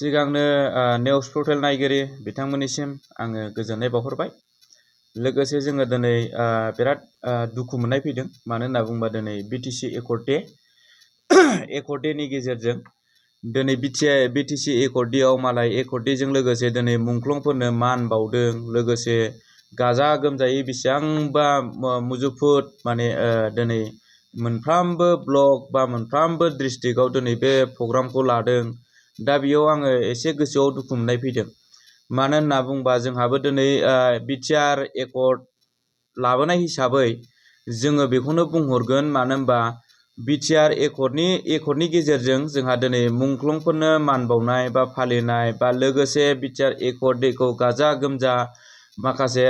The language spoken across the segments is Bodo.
सिगांनो निउस पर्टेल नायगिरि बिथांमोननिसिम आङो गोजोननाय बावहरबाय। लोगोसे जोङो दिनै बिराद दुखु मोननाय फैदों, मानो होनना बुङोबा दिनै BTC accord day accord Danny गेजेरजों दिनै बिटिसि एकर्ड डेआव मालाय एकर्ड डेजों लोगोसे दिनै मुंख्लंफोरनो मान बावदों। लोगोसे गाजा गोमजायै बेसेबांबा मुजुफुद माने दिनै मोनफ्रामबो ब्लक बा मोनफ्रामबो डिस्ट्रिक्टआव दिनै बे प्रग्रामखौ लादों। दा बेयाव आङो एसे गोसोआव दुखु मोननाय फैदों, मानो होनना बुंबा जोंहाबो दिनै बिटिआर एकर्ड लाबोनाय हिसाबै जोङो बेखौनो बुंहरगोन। मानो होनबा बिटिआर एकर्डनि गेजेरजों जोंहा दिनै मुंख्लंफोरनो मान बावनाय बा फालिनाय बा लोगोसे बिटिआर एकर्ड डेखौ गाजा गोमजा माखासे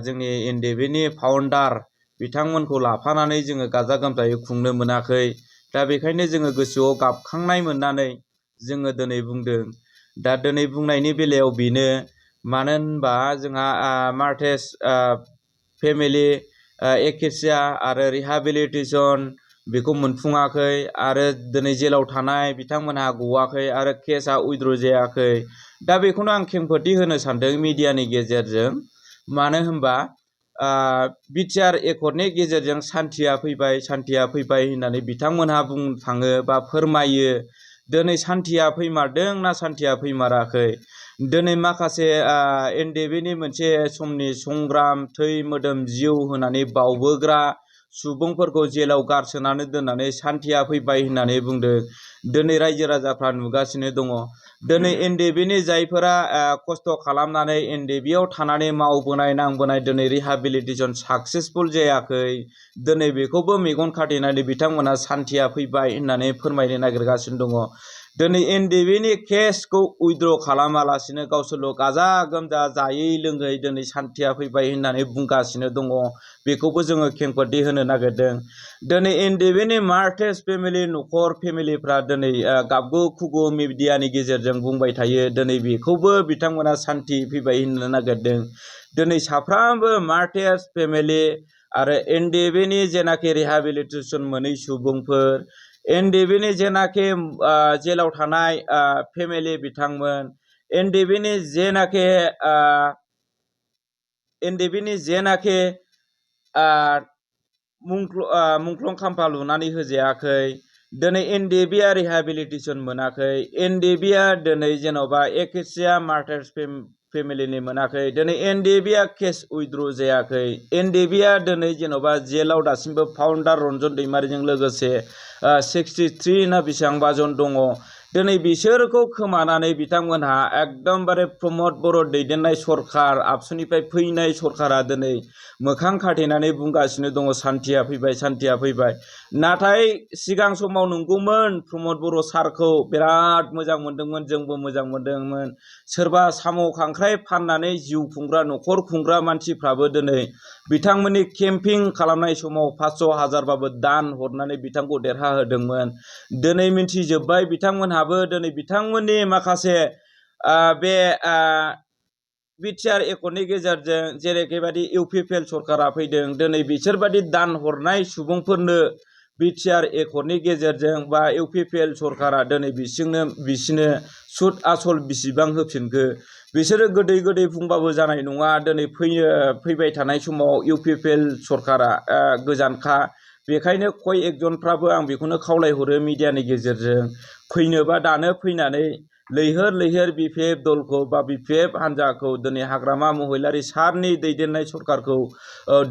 जोंनि एनडिएफबिनि फाउन्डार बिथांमोनखौ लाफानानै जोङो गाजा गोमजायै खुंनो मोनाखै। दा बेखायनो जोङो गोसोआव गाबखांनाय मोननानै जोङो दिनै बुंदों। दा दिनै बुंनायनि बेलायाव बेनो, मानो होनबा जोंहा मार्टेस फेमिलि एकेसिया आरो रिहाबिलिटेसन बेखौ मोनफुङाखै, आरो दिनै जेलाव थानाय बिथांमोनहा गवाखै आरो केसआ उइद्र' जायाखै। दा बेखौनो आं खेंफोरथि होनो सानदों मिडियानि गेजेरजों। मानो होनबा बिटिआर एकर्डनि गेजेरजों सान्थिया फैबाय होननानै बिथांमोनहा बुंनो थाङो बा फोरमायो। दिनै सान्थिया फैमारदों ना सान्थिया फैमाराखै? दिनै माखासे एनडिएफबिनि मोनसे समनि संग्राम थै मोदोम जिउ होनानै बावबोग्रा सुबुंफोरखौ जेलाव गारसोनानै दोननानै सान्थिया फैबाय होननानै बुंदों। दिनै रायजो राजाफ्रा नुगासिनो दङ। दिनै एनडिएफबिनि जायफोरा खस्थ' खालामनानै एनडिएफबियाव थानानै मावबोनाय नांबोनाय दिनै रिहाबिलिटेसन साक्सेसफुल जायाखै। दिनै बेखौबो मेगन खाथेनानै बिथांमोना सान्थिया फैबाय होननानै फोरमायनो नागिरगासिनो दङ। दिनै एनडिएफबिनि केसखौ उइद्र' खालामालासिनो गावसोरल' गाजा गोमजा जायै लोङै दिनै सान्थिया फैबाय होननानै बुंगासिनो दङ। बेखौबो जोङो खेंफोरथि होनो नागिरदों। दिनै एनडिएफबिनि मार्टेस फेमिलि न'खर फेमिलिफ्रा दिनै गाबगु खुगु मिडियानि गेजेरजों बुंबाय थायो। दिनै बेखौबो बिथांमोना सान्थि फैबाय होननो नागिरदों। दिनै साफ्रोमबो मार्टेस फेमिलि आरो एनडिएफबिनि जेनाखि रिहाबिलिटेसन मोनै सुबुंफोर, एनडिएफबिनि जेनाखि जेलाव थानाय फेमिलि बिथांमोन, एनडिएफबिनि जेनाखि मुंख्लं खाम्फा लुनानै होजायाखै। दिनै एनडिएफबिया रिहाबिलिटेसन मोनाखै। एनडिएफबिया दिनै जेन'बा एकेसिया मार्टार्स फेमिलिनि मोनाखै। दिनै एनडिएफबिया केस उइद्र' जायाखै। एनडिएफबिया दिनै जेन'बा जेलाव दासिमबो फाउन्डार रन्जन दैमारिजों लोगोसे 63 ना बेसेबांबा जन दङ। दिनै बिसोरखौ खोमानानै बिथांमोनहा एकदमबारे प्रमद बर' दैदेननाय सरखार, आबसुनिफ्राय फैनाय सरखारा दिनै मोखां खाथेनानै बुंगासिनो दङ सान्थिया फैबाय। नाथाय सिगां समाव नंगौमोन, प्रमद बर' सारखौ बिराद मोजां मोनदोंमोन, जोंबो मोजां मोनदोंमोन। सोरबा साम' खांख्राइ फाननानै जिउ खुंग्रा न'खर खुंग्रा मानसिफ्राबो दिनै बिथांमोननि केम्पिं खालामनाय समाव 500,000बाबो दान हरनानै बिथांखौ देरहाहोदोंमोन। दिनै मिन्थिजोब्बाय बिथांमोनहाबो। दिनै बिथांमोननि माखासे बे बिटिआर एकर्डनि गेजेरजों जेरैबायदि इउपिपिएल सरकारा फैदों, दिनै बिसोरबादि दान हरनाय सुबुंफोरनो बिटिआर एकर्डनि गेजेरजों बा इउपिपिएल सरकारा दिनै बिसोरनो सुद आसल बेसेबां होफिनखो? बिसोरो गोदै बुंबाबो जानाय नङा। दिनै फैबाय थानाय समाव इउपिपिएल सरकारा गोजानखा। बेखायनो कय एकजनफ्राबो आं बेखौनो खावलायहरो मिडियानि गेजेरजों, फैनोबा दानो फैनानै लैहोर बिपिएफ दलखौ बा बिपिएफ हान्जाखौ दिनै हाग्रामा महिलारि सारनि दैदेननाय सरकारखौ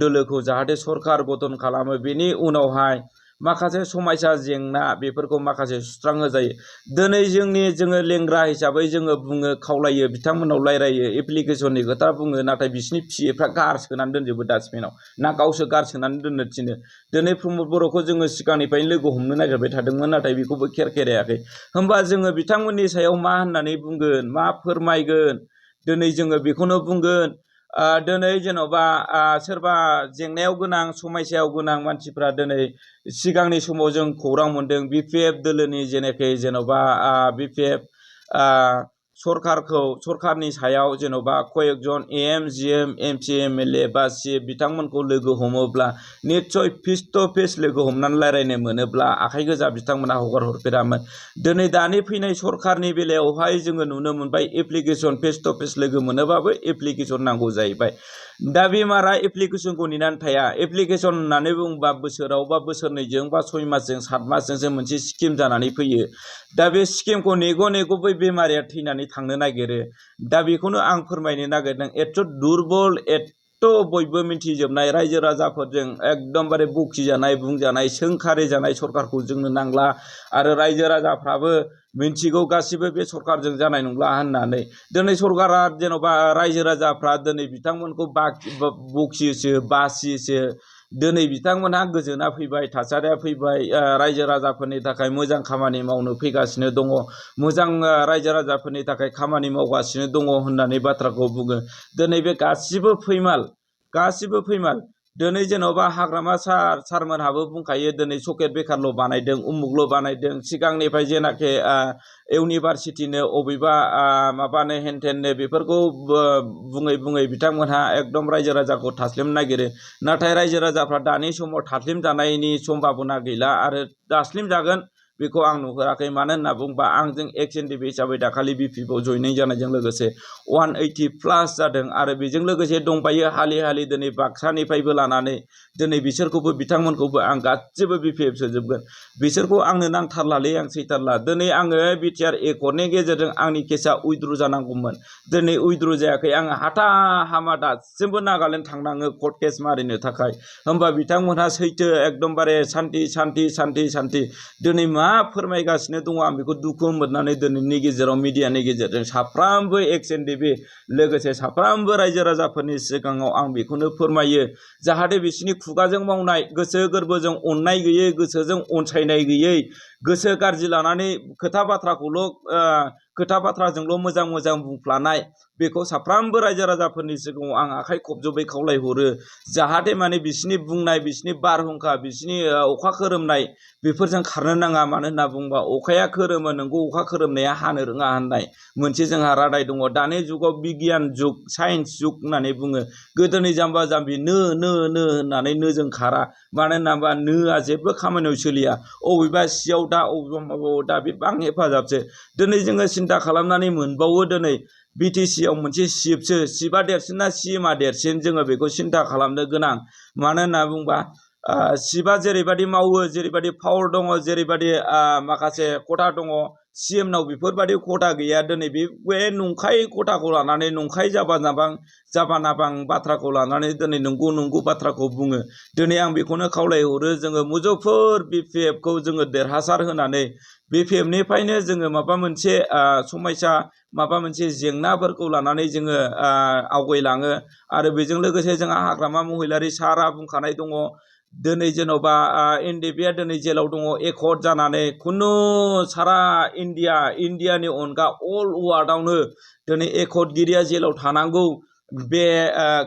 दोलोखौ जाहाथे सरकार गठन खालामो। बेनि उनावहाय माखासे समायसा जेंना बेफोरखौ माखासे सुस्राङो जायो। दिनै जोङो लेंग्रा हिसाबै जोङो बुङो, खावलायो, बिथांमोनाव रायरायो, एप्लिकेसननि खोथा बुङो, नाथाय बिसिनि पिएफ्रा गारसोनानै दोनजोबो डास्टबिनाव, ना गावसोर गारसोनानै दोननो थिनो। दिनै प्रमद बर'खौ जोङो सिगांनिफ्रायनो लोगो हमनो नागिरबाय थादोंमोन, नाथाय बेखौबो खेरायाखै। होमबा जोङो बिथांमोननि सायाव मा होननानै बुंगोन, मा फोरमायगोन? दिनै जोङो बेखौनो बुंगोन, दिनै जेन'बा सोरबा जेंनायाव गोनां, समस्यायाव गोनां मानसिफ्रा दिनै सिगांनि समाव जों खौरां मोनदों बिपिएफ दोलोनि जेन'बा बिपिएफ सरकारनि सायाव जेन'बा कयेकजन एम जिएम एमपि एमएलए बा सिएफ बिथांमोनखौ लोगो हमोब्ला निस्सय फेस टु फेस लोगो हमनानै रायज्लायनो मोनोब्ला आखाइ गोजा बिथांमोना हगार हरफेरामोन। दिनै दानि फैनाय सरकारनि बेलायावहाय जोङो नुनो मोनबाय एप्लिकेसन फेस टु फेस लोगो मोनोबाबो एप्लिकेसन नांगौ जाहैबाय। दा बे मारा एप्लिकेसनखौ नेनानै थाया। एप्लिकेसन होननानै बुङोबा बोसोराव बा बोसोरनैजों बा 6 मासजों 7 मासजोंसो मोनसे स्किम जानानै फैयो। दा बे स्किमखौ नेग' बै बेमारिया थैनानै थांनो नागिरो। दा बेखौनो आं फोरमायनो नागिरदों एथ' दुरबल एथ' बयबो मिथिजोबनाय रायजो राजाफोरजों एकदमबारे बखिजानाय बुंजानाय सोंखारि जानाय सरकारखौ जोंनो नांला आरो रायजो राजाफ्राबो मिन्थिगौ गासिबो बे सरकारजों जानाय नंला होननानै। दिनै सरकारा जेन'बा रायजो राजाफ्रा दिनै बिथांमोनखौ बखियोसो बासियोसो। दिनै बिथांमोनहा गोजोना फैबाय, थासारिया फैबाय, रायजो राजाफोरनि थाखाय मोजां खामानि मावनो फैगासिनो दङ, मोजां रायजो राजाफोरनि थाखाय खामानि मावगासिनो दङ होननानै बाथ्राखौ बुङो। दिनै बे गासिबो फैमाल। दिनै जेन'बा हाग्रामा सारमोनहाबो बुंखायो दिनै सकेट बेकारल' बानायदों, उमुकल' बानायदों। सिगांनिफ्राय जेनाखि इउनिभारसिटिनो अबेबा माबानो हेनथेननो बेफोरखौ बुङै बिथांमोनहा एकदम रायजो राजाखौ थास्लिमनो नागिरो। नाथाय रायजो राजाफ्रा दानि समाव थास्लिम जानायनि सम्भाबना गैला आरो दास्लिम जागोन बेखौ आं नुहुराखै। मानो होनना बुङोबा आंजों एक्स एनडिपि हिसाबै दाखालि बिपिएफआव जयनिं जानायजों लोगोसे 180+ जादों आरो बेजों लोगोसे दंबायो हालि दिनै बाक्सानिफ्रायबो लानानै दिनै बिथांमोनखौबो आं गासिबो बिपिएफ सोजोबगोन। बिसोरखौ आंनो नांथारलालै, आं सैथारला। दिनै आङो बिटिआर एकर्डनि गेजेरजों आंनि केसा उइद्र' जानांगौमोन। दिनै उइद्र' जायाखै। आङो हाथा हामा दासिमबो नागालेण्ड थांनाङो कर्ट केस मारिनो थाखाय। होमबा बिथांमोनहा सैथो एकदमबारे सान्थि। दिनै मा फोरमायगासिनो दङ आं बेखौ दुखु मोननानै दिनैनि गेजेराव मिडियानि गेजेरजों साफ्रामबो एक्स एनडिपि लोगोसे साफ्रामबो रायजो राजाफोरनि सिगाङाव आं बेखौनो फोरमायो जाहाथे बिसिनि खुगाजों मावनाय, गोसो गोरबोजों अननाय गैयै, गोसोजों अनसायनाय गैयै, गोसो गाज्रि लानानै खोथा बाथ्राजोंल' मोजां बुंफ्लानाय, बेखौ साफ्रामबो रायजो राजाफोरनि सिगाङाव आं आखाइ खबजबै खावलायहरो। जाहाथे माने बिसिनि बुंनाय, बिसिनि बारहुंखा, बिसिनि अखा खोरोमनाय बेफोरजों खारनो नाङा। मानो होनना बुङोबा अखाया खोरोमो नंगौ, अखा खोरोमनाया हानो रोङा होननाय मोनसे जोंहा रादाय दङ। दानि जुगाव बिगियान जुग, साइन्स जुग होननानै बुङो। गोदोनि जाम्बा जाम्बि नो होननानै नोजों खारा। मानो होनना बुङोबा नोआ जेबो खामानियाव सोलिया। अबेबा सियाव दा, अबेबा माबायाव दा, बे बां हेफाजाबसो। दिनै जोङो सिन्था खालामनानै मोनबावो दिनै बिटिसिआव मोनसे सिपआ देरसिन ना सिएमआ देरसिन, जोङो बेखौ सिन्था खालामनो गोनां। मानो होनना बुङोबा सिपआ जेरैबायदि मावो, जेरैबायदि पावार दङ, जेरैबायदि माखासे खथा दङ, सिएमनाव बेफोरबायदि खथा गैया। दिनै बे नंखाय खथाखौ लानानै, नंखाय जाबा नाबां बाथ्राखौ लानानै दिनै नंगौ बाथ्राखौ बुङो। दिनै आं बेखौनो खावलायहरो जोङो मुजफ्फर बिपिएफखौ जोङो देरहासार होनानै बिपिएफनिफ्रायनो जोङो माबा मोनसे समस्या, माबा मोनसे जेंनाफोरखौ लानानै जोङो आवगायलाङो। आरो बेजों लोगोसे जोंहा हाग्रामा महिलारि सारआ बुंखानाय दङ दिनै जेन'बा एनडिएफआ दिनै जेलाव दङ एकर्ड जानानै। खुनु सारा इन्डियानि अनगा अल वार्ल्डआवनो दिनै एकर्डगिरिया जेलाव थानांगौ बे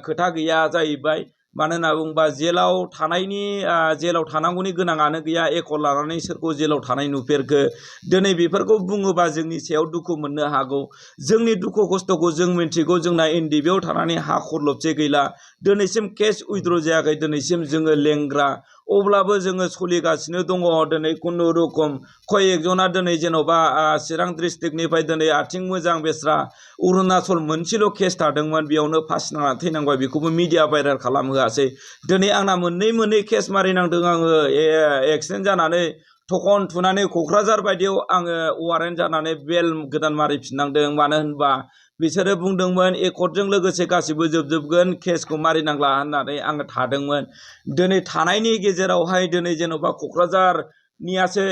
खोथा गैया जाहैबाय। मानो होनना बुङोबा जेलाव थानांगौनि गोनाङानो गैया। एकर्ड लानानै सोरखौ जेलाव थानाय नुफेरखो? दिनै बेफोरखौ बुङोबा जोंनि सायाव दुखु मोननो हागौ। जोंनि दुखु खस्थ'खौ जों मिन्थिगौ। जोंना एनडिएफआव थानानै हा खरलबसे गैला। दिनैसिम केस उइद्र' जायाखै। दिनैसिम जोङो लेंग्रा, अब्लाबो जोङो सोलिगासिनो दङ। दिनै खुनुरुखुम कयेकजना दिनै जेन'बा चिरां डिस्ट्रिक्टनिफ्राय दिनै आथिं मोजां बेस्रा अरुणाचल मोनसेल' केस थादोंमोन, बेयावनो फासि नांना थैनांबाय। बेखौबो मिडिया भाइरेल खालामहोआसै। दिनै आंना मोननै केस मारिनांदों। आङो एक्सिडेन्ट जानानै थखन थुनानै क'क्राझार बायदियाव आङो वारेन्ट जानानै बेल गोदान मारिफिननांदों। मानो होनबा बिसोरो बुंदोंमोन एकर्डजों लोगोसे गासिबो जोबजोबगोन, केसखौ मारिनांला होननानै आङो थादोंमोन। दिनै थानायनि गेजेरावहाय दिनै जेन'बा क'क्राझारनियासो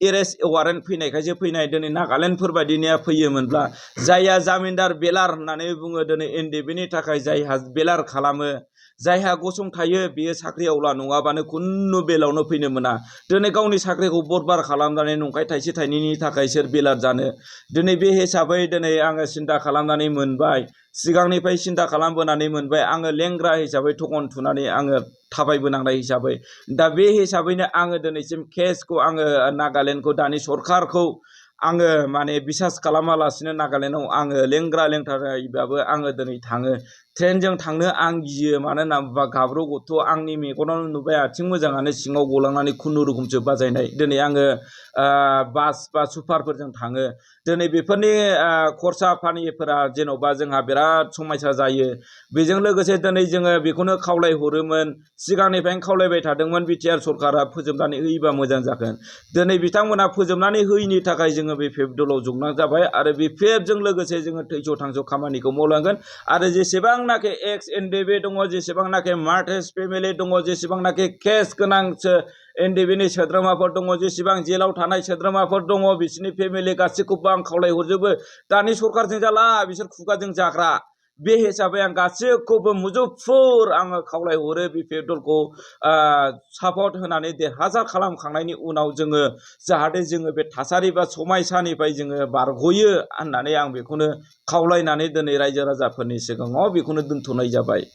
एरेस्ट वारेन्ट फैनायखायसो फैनाय। दिनै नागालेण्डफोर बायदिनिया फैयोमोनब्ला जायहा जामिनदार बेलार होननानै बुङो दिनै एनडिएफनि थाखाय, जायहा बेलार खालामो, जायहा गसंथायो, बेयो साख्रि आवला नङाबानो खुनु बेलावनो फैनो मोना। दिनै गावनि साख्रिखौ बरबाद खालामनानै नंखाय थाइसे थाइनैनि थाखाय सोर बेलार जानो? दिनै बे हिसाबै दिनै आङो सिन्था खालामनानै मोनबाय, सिगांनिफ्राय सिन्था खालामबोनानै मोनबाय। आङो लेंग्रा हिसाबै थखन थुनानै आङो थाबायबोनांनाय हिसाबै, दा बे हिसाबैनो आङो दिनैसिम केसखौ आङो नागालेण्डखौ, दानि सरखारखौ आङो माने बिसास खालामालासिनो नागालेण्डआव आङो लेंग्रा लेंथारायबाबो आङो दिनै थाङो। ट्रेनजों थांनो आं गियो, मानो होनना बुङोबा गाब्र' गथ' आंनि मेगनावनो नुबाय आथिं मोजाङानो सिङाव गलांनानै खुनुरुखुमसो बाजायनाय। दिनै आङो बास बा सुपारफोरजों थाङो। दिनै बेफोरनि खरसा पानिफोरा जेन'बा जोंहा बिराद समयसा जायो। बेजों लोगोसे दिनै जोङो बेखौनो खावलायहरोमोन, सिगांनिफ्रायनो खावलायबाय थादोंमोन बिटिआर सरकारा फोजोबनानै होयोबा मोजां जागोन। दिनै बिथांमोना फोजोबनानै होयैनि थाखाय जोङो बे पिएफ दलाव जनां जाबाय आरो बे पिएफजों लोगोसे जोङो थैस' थांस' खामानिखौ मावलांगोन आरो जेसेबांनाखि एक्स एनडिबि दङ, जेसेबांनाखि मार्टेस फेमिलि दङ, जेसेबांनाखि केस गोनांसो एनडिबिनि सोद्रोमाफोर दङ, जेसेबां जेलाव थानाय सोद्रोमाफोर दङ, बिसोरनि फेमिलि गासैखौबो आं खावलायहरजोबो। दानि सरकारजों जाला, बिसोर खुगाजों जाग्रा। बे हिसाबै आं गासैखौबो मुजुफुर आङो खावलायहरो बि पि एफ दलखौ सापर्ट होनानै देरहासार खालामखांनायनि उनाव जोङो जाहाथे जोङो बे थासारि बा समायसानिफ्राय जोङो बारग'यो होननानै आं बेखौनो खावलायनानै दिनै रायजो राजाफोरनि सिगाङाव बेखौनो दोनथ'नाय जाबाय।